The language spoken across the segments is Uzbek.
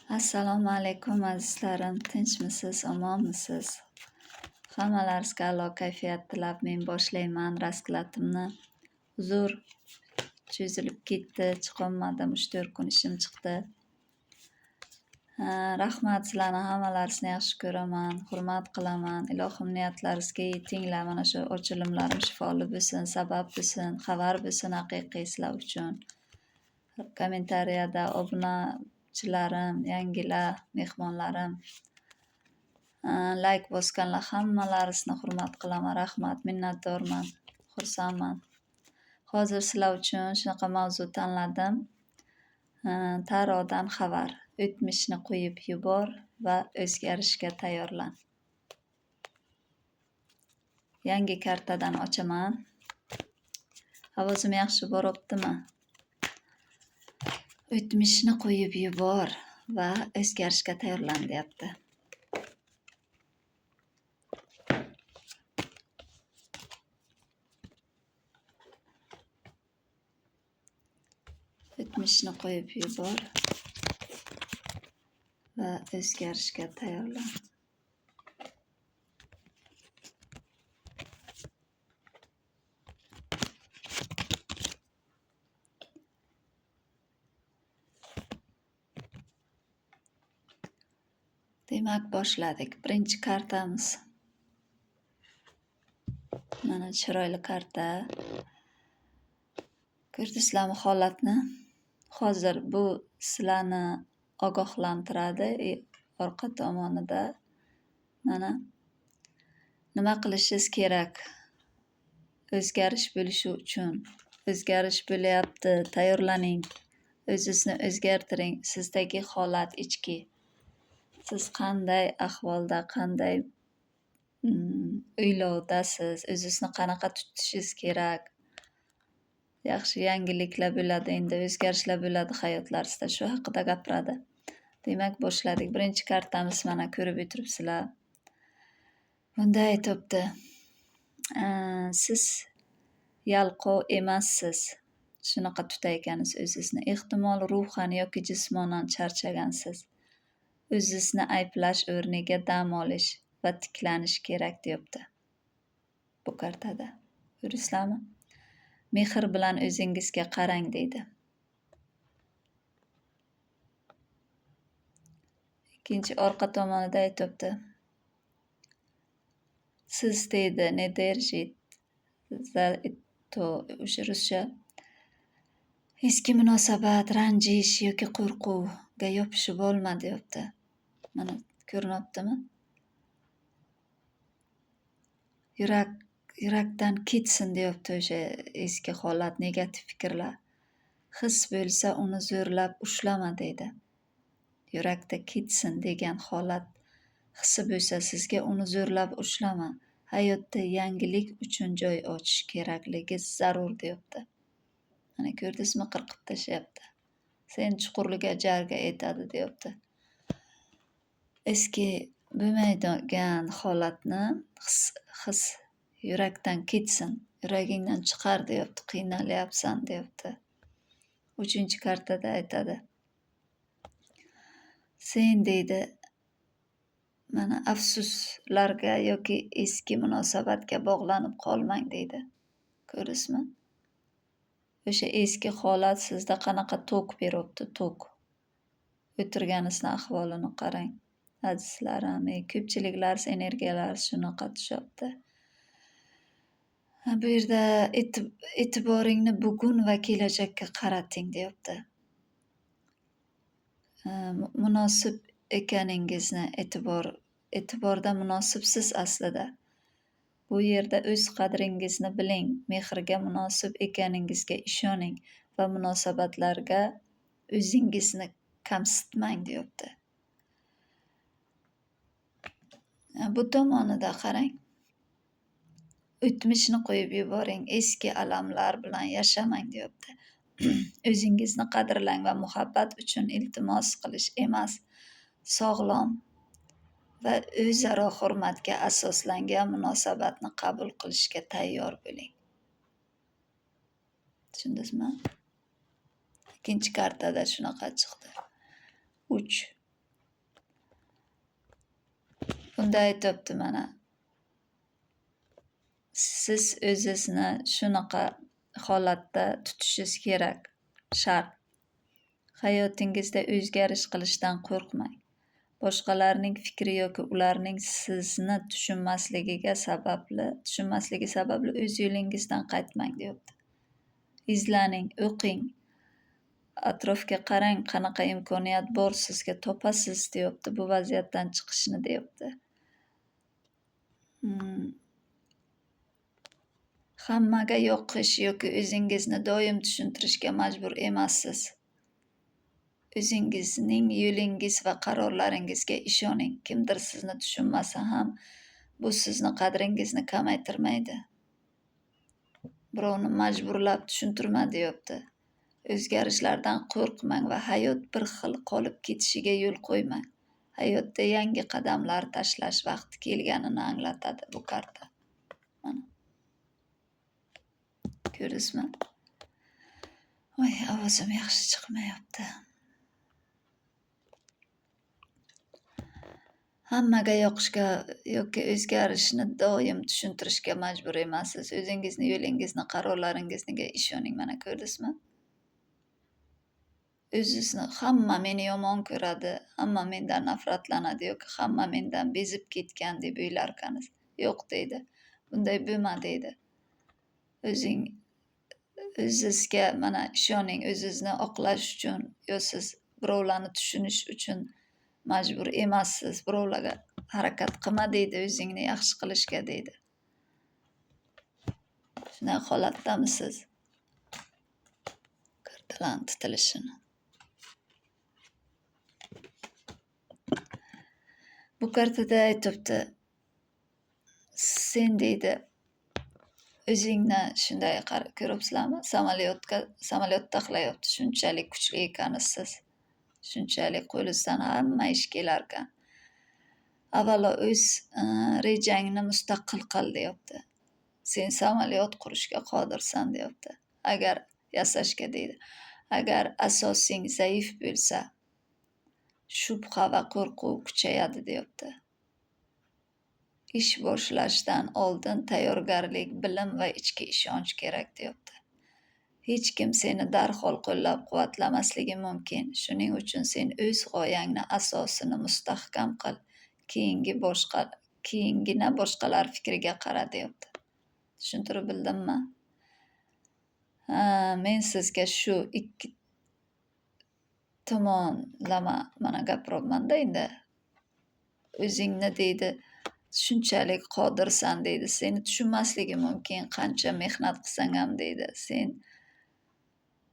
Assalomu alaykum azizlarim, tinchmisiz, omonmisiz? Hammalaringizga a'lo kayfiyat tilab men boshlayman rasklatimni. Uzr, cho'zilib ketdi, chiqolmadim, 3-4 kun ishim chiqdi. Rahmat, sizlarni hammalaringizni yaxshi ko'raman, hurmat qilaman. Ilohim niyatlaringizga yetinglar. Mana shu ochilimlarim shifoli bo'lsin, sabab bo'lsin, xabar bo'lsin haqiqiy sizlar uchun. Kommentariyada obunachilarim, yangilar, mehmonlarim, layk bosganlar hammalaringizni hurmat qilaman. Rahmat, minnatdorman, xursandman. Hozir sizlar uchun shunaqa mavzu tanladim. Tarodan xabar. O'tmishni qo'yib yubor va o'zgarishga tayyorlan. Yangi kartadan ochaman. Ovozim yaxshi boryaptimi? O'tmishni qo'yib yubor va o'zgarishga tayyorlan deyapti. O'tmishni qo'yib yubor va o'zgarishga tayyorlan. Demak, boshladik. Birinchi kartamiz. Mana chiroyli karta. Ko'rdingizlarmi holatni? Hozir bu sizlarni ogohlantiradi. Orqa tomonida mana nima qilishingiz kerak o'zgarish bo'lishi uchun. O'zgarish bo'lyapti, tayyorlaning. O'zingizni o'zgartiring. Sizdagi holat ichki. Siz qanday ahvolda, qanday o'ylovdasiz, o'zingizni qanaqa tutishingiz kerak. Yaxshi yangiliklar bo'ladi, endi o'zgarishlar bo'ladi hayotlaringizda. Shu haqida gapiradi. Demak, boshladik. Birinchi kartamiz mana ko'rib o'tiribsizlar. Bunda aytyapti. Siz yalqov emassiz. Shunaqa tutayotganingiz o'zingizni. Ehtimol ruhan yoki jismonan charchagansiz. O'zingizni ayblash o'rniga dam olish va tiklanish kerak deyapti. Bu kartada. Ko'rasizlarmi? Mehr bilan o'zingizga qarang deydi. Ikkinchi orqa tomonida aytyapti. Siz deydi, ne держит за это, o'sha ruscha eski munosabat, ranjish yoki qo'rquvga yopishib olma deyapti. Mana ko'rinyaptimi? Yurakdan ketsin deyapti o'sha eski holat, negativ fikrlar. His bo'lsa uni zo'rlab ushlama deydi. Yurakda ketsin degan holat hisi bo'lsa sizga uni zo'rlab ushlama. Hayotda yangilik uchun joy ochish kerakligi zarur deyapti. Mana ko'rdingizmi, qirqib tashlayapti. Sen chuqurliga jarga etadi deyapti. Eski bo'lmaydigan holatni his yurakdan ketsin, yuragingdan chiqar deyapti, qiynalyapsan deyapti. Uchinchi kartada aytadi. Sen deydi, mana afsuslarga yoki eski munosabatga bog'lanib qolmang deydi. Ko'rdingizmi? O'sha eski holat sizda qanaqa tok beryapti, tok. O'tirganingizni ahvolini qarang. Azizlarim, ko'pchiliklar energiyalari shunaqa tushyapti. Bu yerda e'tiboringni bugun va kelajakka qarating deyapti. Munosib ekaningizni e'tiborda munosibsiz aslida. Bu yerda o'z qadringizni biling, mehrga munosib ekaningizga ishoning va munosabatlarga o'zingizni kamsitmang deyapti. Bu tomonida qarang. O'tmishni qo'yib yuboring, eski alamlar bilan yashamang deyapti. O'zingizni qadrlang va muhabbat uchun iltimos qilish emas, sog'lom va o'zaro hurmatga asoslangan munosabatni qabul qilishga tayyor bo'ling. Tushundingizmi? Ikkinchi kartada shunaqa chiqdi. 3. Bunda aytyapti mana. Siz o'zingizni shunaqa holatda tutishingiz kerak, shart. Hayotingizda o'zgarish qilishdan qo'rqmang. Boshqalarning fikri yoki ularning sizni tushunmasligi sababli o'z yo'lingizdan qaytmang deyapti. Izlaning, o'qing, atrofga qarang, qanaqa imkoniyat bor sizga topasiz deyapti, bu vaziyatdan chiqishni deyapti. Hammaga yoqish yoki o'zingizni doim tushuntirishga majbur emassiz. O'zingizning yo'lingiz va qarorlaringizga ishoning. Kimdir sizni tushunmasa ham, bu sizni qadringizni kamaytirmaydi. Birovni majburlab tushuntirma deyapti. O'zgarishlardan qo'rqmang va hayot bir xil qolib ketishiga yo'l qo'ymang. Hayotda yangi qadamlar tashlash vaqti kelganini anglatadi bu karta. Mana. Ko'rdingizmi? Voy, ovozim yaxshi chiqmayapti. Hammaga yoqishga yoki o'zgarishni doim tushuntirishga majbur emassiz. O'zingizni yo'lingizni, qarorlaringizga ishoning. Mana ko'rdingizmi? O'zingizni hamma meni yomon ko'radi, hamma mendan nafratlanadi yoki hamma mendan bezib ketgan deb o'ylarkansiz. Yo'q deydi. Bunday bo'lma deydi. O'zingizga mana ishoning, o'zingizni oqlash uchun yo siz birovlarni tushunish uchun majbur emassiz. Birovlarga harakat qilma deydi, o'zingni yaxshi qilishga deydi. Shunday holatdamisiz? Kartalarning tutilishini. Bu kartada aytibdi, sen deydi, o'zingni shunday ko'ryapsizlarmi? Samolyot taxlayapti, shunchalik kuchli ekansiz. Shunchalik qo'lingizdan hamma ish kelarkan. Avvalo o'z rejangni mustaqil qil deyapti. Sen samolyot qurishga qodirsan deyapti. Agar yasashga deydi. Agar asosing zaif bo'lsa, shubha va qo'rquv kuchayadi deyapti. Ish boshlashdan oldin tayyorgarlik, bilim va ichki ishonch kerak deyapti. Hech kim seni darhol qo'llab-quvvatlamasligi mumkin. Shuning uchun sen o'z g'oyangni asosini mustahkam qil. Keyingina boshqalar fikriga qara deyapti. Tushuntirib bildimmi? Ha, men sizga shu ikki tomonlama mana gapiryapman-da endi. O'zingni deydi, shunchalik qodirsan deydi. Seni tushunmasligi mumkin, qancha mehnat qilsang ham deydi. Sen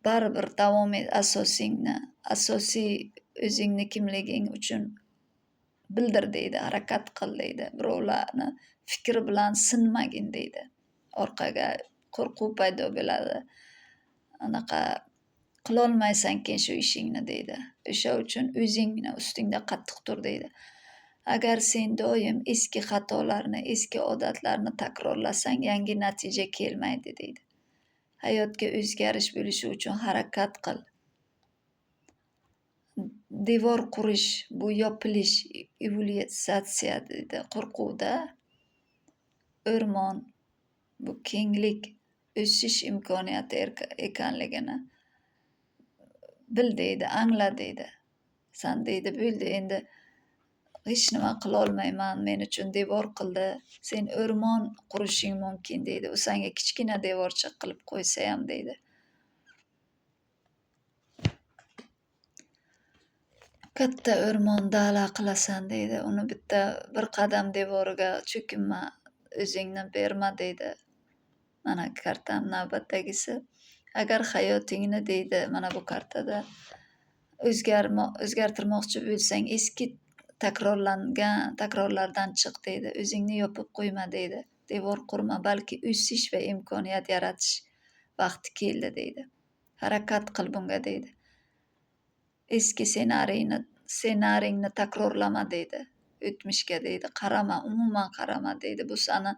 baribir davom et, asosingni, asosiy o'zingni kimliging uchun bildir deydi, harakat qil deydi. Birovlarni fikri bilan sinmagin deydi. Orqaga qo'rquv paydo bo'ladi. Anaqa qilolmaysan keyin shu ishingni deydi. O'sha uchun o'zingni ustingda qattiq tur deydi. Agar sen doim eski xatolarni, eski odatlarni takrorlasang, yangi natija kelmaydi deydi. Hayotga o'zgarish bo'lishi uchun harakat qil. Devor qurish, bu yopilish, evolyutsiya deydi, qo'rquvda. O'rmon, bu kenglik, o'sish imkoniyati ekanligini bil deydi, angla deydi. San deydi, bo'ldi endi hech nima qilolmayman, men uchun devor qildi. Sen o'rmon qurishing mumkin deydi. U senga kichkina devorcha qilib qo'ysa ham deydi. Katta o'rmon dala qilasan deydi. Uni bitta bir qadam devoriga cho'kinma, o'zingni berma deydi. Mana kartam navbatdagisi. Agar hayotingni deydi, mana bu kartada o'zgartirmoqchi bo'lsang, eski takrorlangan takrorlardan chiq deydi. O'zingni yopib qo'yma deydi. Devor qurma, balki o'sish va imkoniyat yaratish vaqti keldi deydi. Harakat qil bunga deydi. Eski ssenariyni takrorlama deydi. O'tmishga deydi, qarama, umuman qarama deydi. Bu seni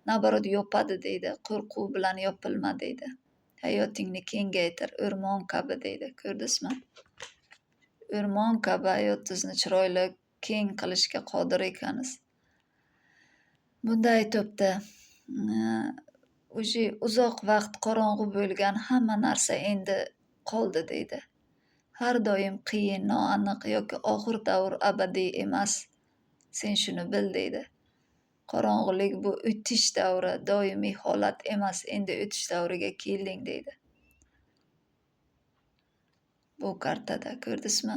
naborot yopadi deydi. Qo'rquv bilan yopilma deydi. Hayotingni kengaytir, o'rmon kabi deydi. Ko'rdingizmi? O'rmon kabi hayotingizni chiroyli, keng qilishga qodir ekansiz. Bunda aytyapti, уже uzoq vaqt qorong'u bo'lgan hamma narsa endi qoldi deydi. Har doim qiyin, noaniq yoki og'ir davr abadiy emas. Sen shuni bil deydi. Qorong'ulik bu o'tish davri, doimiy holat emas. Endi o'tish davriga kelding deydi. Bu kartada ko'rdingizmi?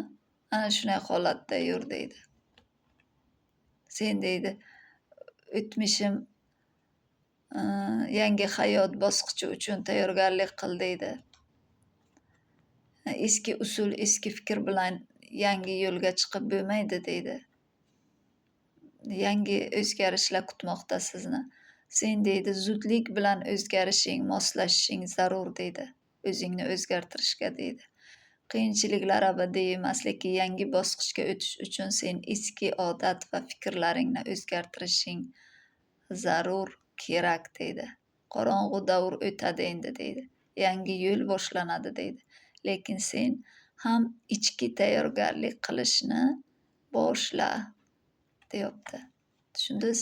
Ana shunday holatda yur deydi. Sen deydi, o'tmishim yangi hayot bosqichi uchun tayyorgarlik qil deydi. Eski usul, eski fikr bilan yangi yo'lga chiqib bo'lmaydi deydi. Yangi o'zgarishlar kutmoqda sizni. Sen deydi, zudlik bilan o'zgarishing, moslashishing zarur deydi. O'zingni o'zgartirishga deydi. Qiyinchiliklar abadiy emas, lekin yangi bosqichga o'tish uchun sen eski odat va fikrlaringni o'zgartirishing zarur, kerak deydi. Qorong'u davr o'tadi endi deydi. Yangi yo'l boshlanadi deydi. Lekin sen ham ichki tayyorgarlik qilishni boshla deyapti. Tushundingiz?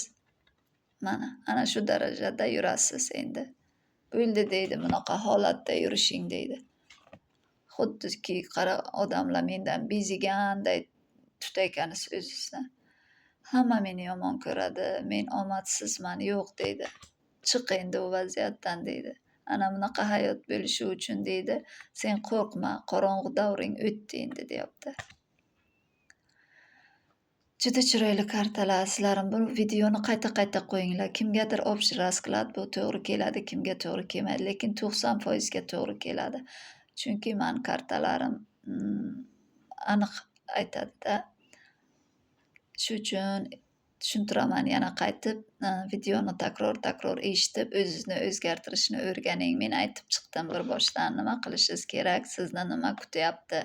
Mana, ana shu darajada yurasiz endi. Bo'ldi deydi, bunaqa holatda yurishing deydi. Xuddiki qara odamlar mendan beziganday tutaykansiz o'zingizni. Hamma meni yomon ko'radi, men omadsizman, yo'q deydi. Chiq endi u vaziyatdan deydi. Ana bunaqa hayot bo'lishi uchun deydi, sen qo'rqma, qorong'u davring o'tdi endi deyapti. Juda chiroyli kartalar azizlarim. Bu videoni qayta-qayta qo'yinglar. Kimgadir общий расклад bu to'g'ri keladi, kimga to'g'ri kelmaydi, lekin 90% ga to'g'ri keladi. Chunki man kartalarim aniq aytadi-da. Shu uchun tushuntiraman yana qaytib, videoni takror-takror eshitib, o'zingizni o'zgartirishni o'rganing. Men aytib chiqdim bir boshdan nima qilishingiz kerak, sizni nima kutyapti.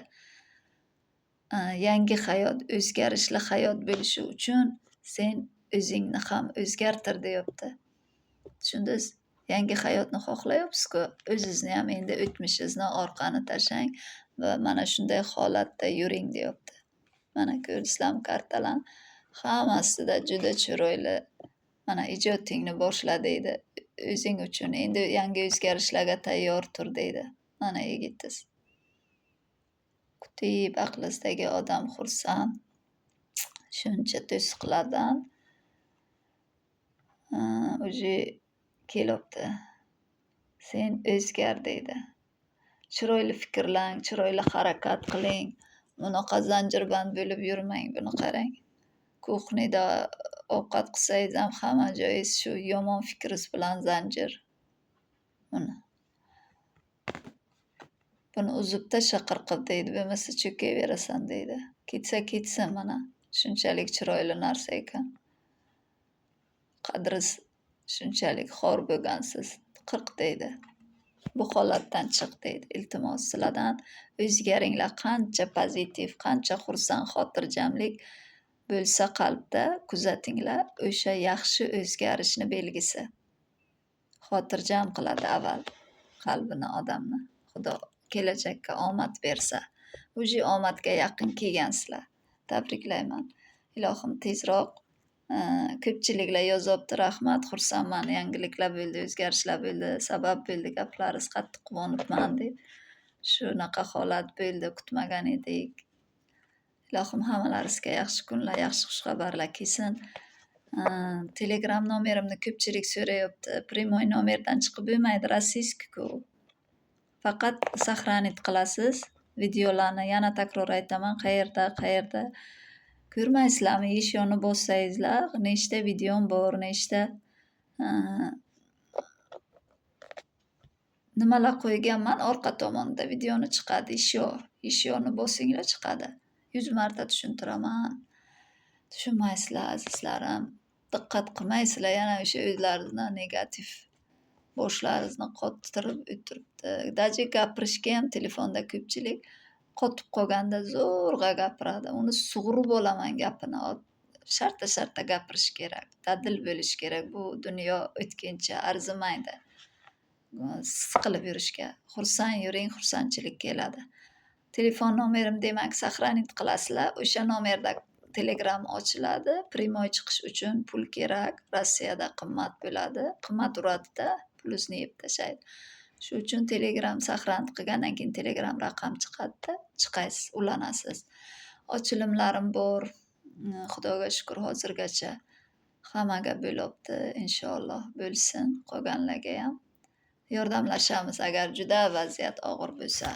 Yangi hayot, o'zgarishli hayot bo'lishi uchun sen o'zingni ham o'zgartir deyapti. Tushundingiz? Yangi hayotni xohlayapsiz-ku, o'zingizni ham endi o'tmishingizni orqani tashlang va mana shunday holatda yuring deyapti. Mana ko'rdingizlarmi kartalarni? Hammasida juda chiroyli. Mana ijodingni boshla deydi. O'zing uchun endi yangi o'zgarishlarga tayyor tur deydi. Mana yigitingiz. Kutib aqlingizdagi odam xursand. Shuncha to'siqlardan уже kelyapti. Sen o'zgar deydi. Chiroyli fikrlang, chiroyli harakat qiling. Bunaqa zanjirband bo'lib yurmang, buni qarang. Кухня da ovqat qilsangiz ham hamma joyingiz shu yomon fikringiz bilan zanjir. Buni. Buni uzib tasha qirqib deydi, bo'lmasa cho'kaverasan deydi. Ketsa ketsin mana. Shunchalik chiroyli narsa ekan. Qadringiz shunchalik xor bo'lgansiz. Qirq deydi. Bu holatdan chiq deydi. Iltimos sizlardan o'zgaringlar. Qancha pozitiv, qancha xursand, xotirjamlik bo'lsa qalbda kuzatinglar, o'sha yaxshi o'zgarishni belgisi. Xotirjam qiladi avval qalbini odamni. Xudo kelajakka omad bersa. Уже omadga yaqin kelgansizlar. Tabriklayman. Ilohim tezroq ko'pchiliklar yozyapti, rahmat, xursandman, yangiliklar bo'ldi, o'zgarishlar bo'ldi, sabab bo'ldi gaplaringiz, qattiq quvonibman deb. Shunaqa holat bo'ldi, kutmagan edik. Ilohim hammalaringizga yaxshi kunlar, yaxshi xushxabarlar kelsin. Telegram nomerimni ko'pchilik so'rayapti. Прямой nomerdan chiqib bo'lmaydi, российский-ku. Faqat сохранить qilasiz videolarni. Yana takror aytaman, qayerda, qayerda ko'rmaysizlarmi? Ещё ni bossangizlar, nechta videom bor, nechta nimalar qo'yganman orqa tomonda videoni chiqadi. Ещё, ещё ni bosinglar chiqadi. 100 marta tushuntiraman. Tushunmaysizlar azizlarim. Diqqat qilmaysizlar, yana o'sha o'zlaringizni negativ boshlaringizni qottirib o'tiribdi. Даже gapirishga ham telefonda ko'pchilik qotib qolganda zo'rg'a gapiradi. Uni sug'urib olaman gapini. Shartta-shartta gapirish kerak, dadil bo'lish kerak. Bu dunyo o'tkinchi, arzimaydi. Siqilib yurishga. Xursand yuring, xursandchilik keladi. Telefon nomerim demak, сохранить qilasizlar. O'sha nomerda Telegram ochiladi. Прямой chiqish uchun pul kerak. Rossiyada qimmat bo'ladi. Qimmat uradida, pulingizni yeb tashlaydi. Shu uchun Telegram сохранить qilgandan keyin Telegram raqam chiqadida, chiqasiz, ulanasiz. Ochilimlarim bor. Xudoga shukur, hozirgacha hammaga bo'lyapti. Inshaalloh bo'lsin qolganlargayam. Yordamlashamiz agar juda vaziyat og'ir bo'lsa.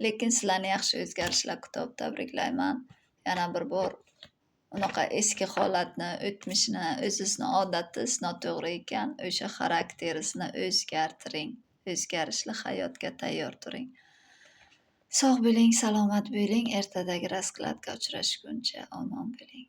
Lekin sizlarni yaxshi o'zgarishlar kutib tabriklayman. Yana bir bor unaqa eski holatni, o'tmishni, o'zizni odatingiz noto'g'ri ekan, o'sha xarakteringizni o'zgartiring. O'zgarishli hayotga tayyor turing. Sog' bo'ling, salomat bo'ling. Ertadagi раскладga uchrashguncha omon bo'ling.